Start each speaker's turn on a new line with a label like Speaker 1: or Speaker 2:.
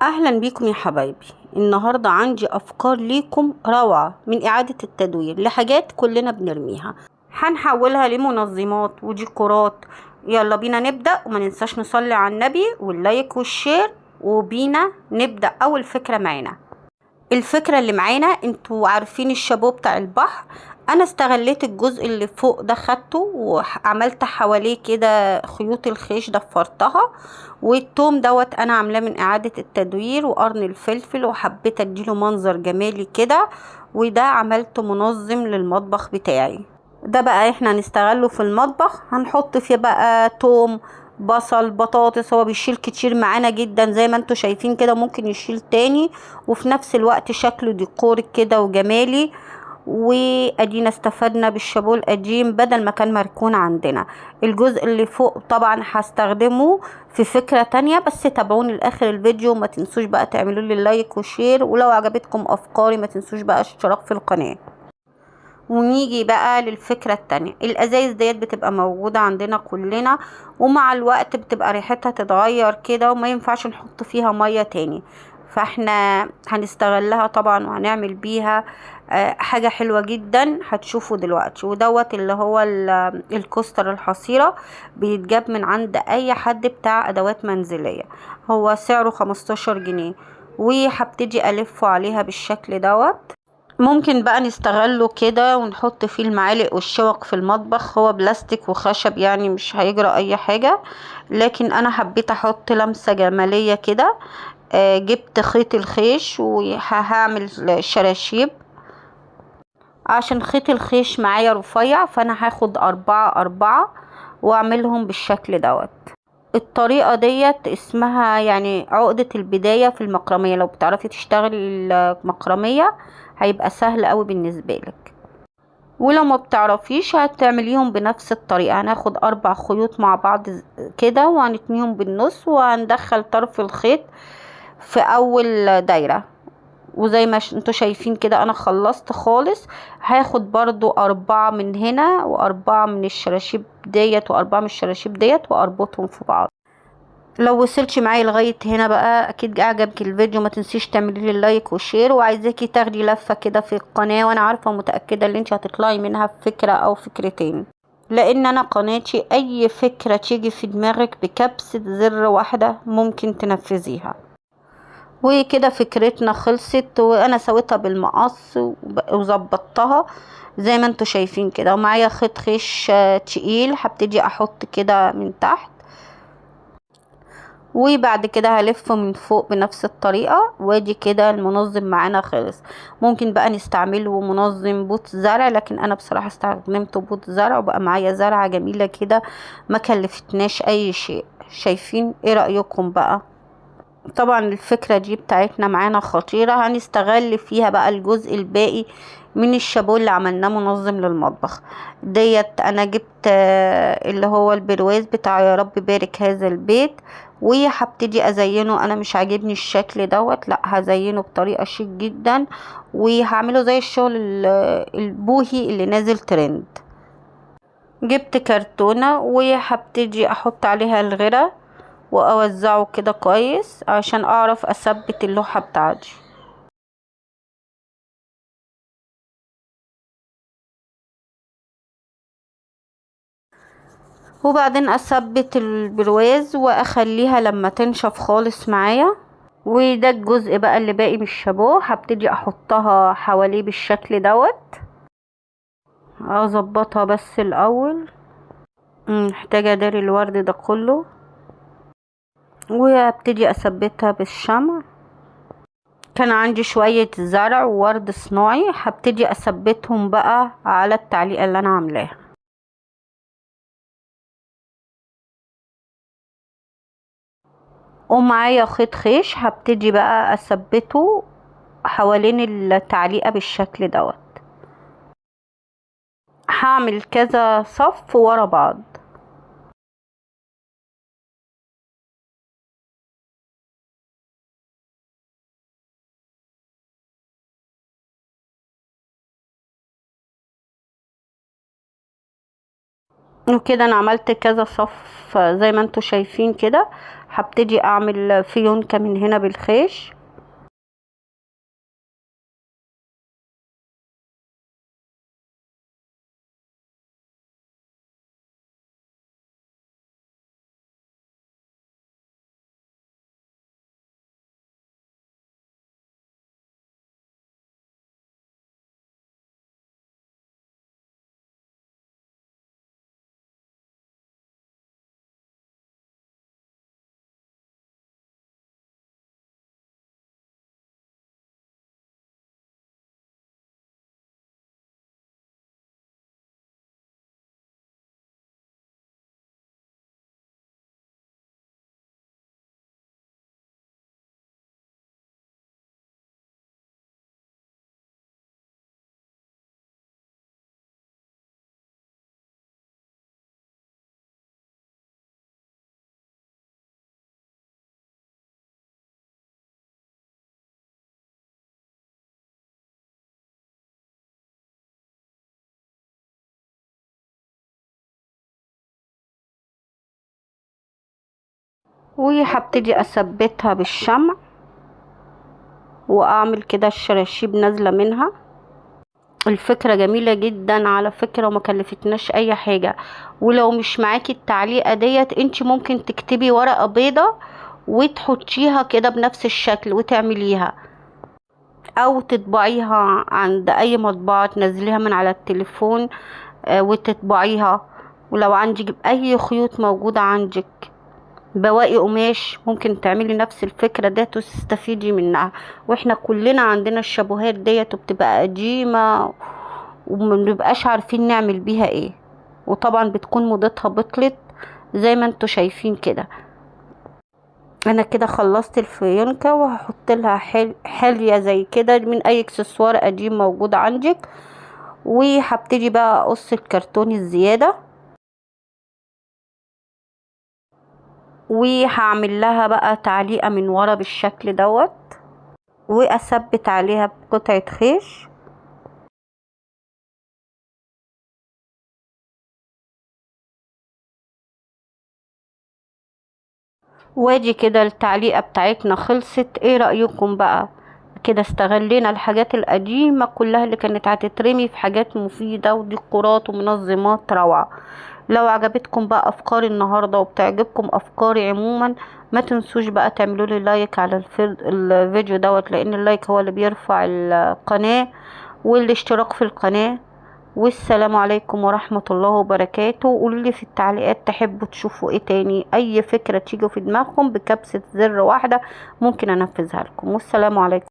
Speaker 1: اهلا بيكم يا حبايبي. النهارده عندي افكار ليكم روعه من اعاده التدوير لحاجات كلنا بنرميها، هنحولها لمنظمات وديكورات. يلا بينا نبدا، وما ننساش نصلي على النبي وال like وال share، وبينا نبدا. اول فكرة معانا، الفكرة اللي معانا، انتوا عارفين الشابو بتاع البحر، انا استغليت الجزء اللي فوق ده خدته وعملت حواليه كده خيوط الخيش ضفرتها، والتوم دوت انا عاملاه من اعادة التدوير، وقرن الفلفل، وحبيت اديله منظر جمالي كده، وده عملته منظم للمطبخ بتاعي. ده بقى احنا هنستغله في المطبخ، هنحط فيه بقى توم، بصل، بطاطس. هو بيشيل كتير معانا جدا زي ما انتوا شايفين كده، ممكن يشيل تاني، وفي نفس الوقت شكله ديكور كده وجمالي. وادينا استفدنا بالشابو القديم بدل ما كان مركون عندنا. الجزء اللي فوق طبعا هستخدمه في فكرة تانية، بس تابعوني لاخر الفيديو، وما تنسوش بقى تعملوا لي like و share، ولو عجبتكم افكاري ما تنسوش بقى اشتراك في القناة. ونيجي بقى للفكرة التانية. الازايز ديت بتبقى موجودة عندنا كلنا، ومع الوقت بتبقى ريحتها تتغير كده، وما ينفعش نحط فيها مية تاني، فاحنا هنستغلها طبعا وهنعمل بيها حاجة حلوة جدا هتشوفوا دلوقتي. ودوت اللي هو ال coaster الحصيرة، بيتجاب من عند اي حد بتاع ادوات منزلية، هو سعره 15 جنيه، وهبتدي الفه عليها بالشكل دوت. ممكن بقى نستغله كده ونحط فيه المعالق والشوك في المطبخ، هو بلاستيك وخشب يعني مش هيجرى اي حاجة، لكن انا حبيت احط لمسة جمالية كده. جبت خيط الخيش وهعمل شراشيب، عشان خيط الخيش معايا رفيع، فانا هاخد 4 4 واعملهم بالشكل دوت. الطريقة ديت اسمها عقدة البداية في المقرمية، لو بتعرفي تشتغلي المقرمية هيبقى سهل قوي بالنسبة لك، ولو ما بتعرفيش هتعمليهم بنفس الطريقة. هناخد 4 خيوط مع بعض كده، وهنتنيهم بالنص، وهندخل طرف الخيط في اول دايرة. وزي ما انتوا شايفين كده انا خلصت خالص. هاخد برضو 4 من هنا، و4 من الشراشيب ديت، و4 من الشراشيب ديت، واربطهم في بعض. لو وصلتش معايا لغاية هنا بقى اكيد عجبك الفيديو، ما تنسيش تعملي لي like و share، وعايزاكي تاخدي لفة كده في القناة، وانا عارفة ومتأكدة ان انت هتطلعي منها بفكرة او فكرتين، لان انا قناتي اي فكرة تيجي في دماغك بكبسة زر واحدة ممكن تنفذيها. وكده فكرتنا خلصت، وانا سويتها بالمقص وظبطتها زي ما انتوا شايفين كده. ومعايا خيط خيش تقيل هبتدي احط كده من تحت، وبعد كده هلفه من فوق بنفس الطريقة. وادي كده المنظم معانا خلص. ممكن بقى نستعمله منظم pot زرع، لكن انا بصراحة استخدمته pot زرع، وبقى معايا زرعة جميلة كده ما كلفتناش اي شيء. شايفين؟ ايه رأيكم بقى؟ طبعا الفكرة دي بتاعتنا معانا خطيرة، هنستغل فيها بقى الجزء الباقي من الشابو اللي عملناه منظم للمطبخ ديت. انا جبت اللي هو البرواز بتاع يا رب بارك هذا البيت، وهبتدي ازينه. انا مش عاجبني الشكل دوت، لا هزينه بطريقة شيك جدا، وهعمله زي الشغل البوهي اللي نازل ترند. جبت كرتونة وهبتدي احط عليها الغرة واوزعه كده كويس عشان اعرف اثبت اللوحة بتاعتي. وبعدين اثبت البرواز واخليها لما تنشف خالص معايا. وده الجزء بقى اللي باقي من الشابو، هبتدي احطها حواليه بالشكل دوت، اظبطها بس الاول. محتاجة اداري الورد ده كله، وهبتدي اثبتها بالشمع. كان عندي شوية زرع وورد صناعي، هبتدي اثبتهم بقى على التعليقة اللي انا عاملاها. ومعايا خيط خيش هبتدي بقى اثبته حوالين التعليقة بالشكل دوت. هعمل كذا صف ورا بعض. وكده انا عملت كذا صف زي ما انتوا شايفين كده. هبتدي اعمل فيونكة من هنا بالخيش. وهبتدي اثبتها بالشمع واعمل كده الشراشيب نازله منها. الفكرة جميلة جدا على فكرة وما كلفتناش اي حاجة. ولو مش معاكي التعليقه ديت انت ممكن تكتبي ورقة بيضة وتحطيها كده بنفس الشكل وتعمليها، او تطبعيها عند اي مطبعة، تنزليها من على التليفون وتطبعيها. ولو عندك اي خيوط موجودة عندك، بواقي قماش، ممكن تعملي نفس الفكرة ديت وتستفيدي منها. واحنا كلنا عندنا الشابوهات ديت وبتبقى قديمة ومبنبقاش عارفين نعمل بيها ايه، وطبعا بتكون موضتها بطلت زي ما انتوا شايفين كده. انا كده خلصت الفيونكة وهحط لها حلية زي كده من اي اكسسوار قديم موجود عندك. وهبتدي بقى اقص الكرتون الزيادة، وهعمل لها بقى تعليقة من ورا بالشكل دوت، واثبت عليها بقطعة خيش. وادي كده التعليقة بتاعتنا خلصت. ايه رأيكم بقى؟ كده استغلينا الحاجات القديمة كلها اللي كانت هتترمي في حاجات مفيدة وديكورات ومنظمات روعة. لو عجبتكم بقى افكاري النهاردة وبتعجبكم افكاري عموما، ما تنسوش بقى تعملوا لي like على الفيديو دوت، لان ال like هو اللي بيرفع القناة، والاشتراك في القناة. والسلام عليكم ورحمة الله وبركاته. قولوا لي في التعليقات تحبوا تشوفوا ايه تاني، اي فكرة تيجي في دماغكم بكبسة زر واحدة ممكن انفذها لكم. والسلام عليكم.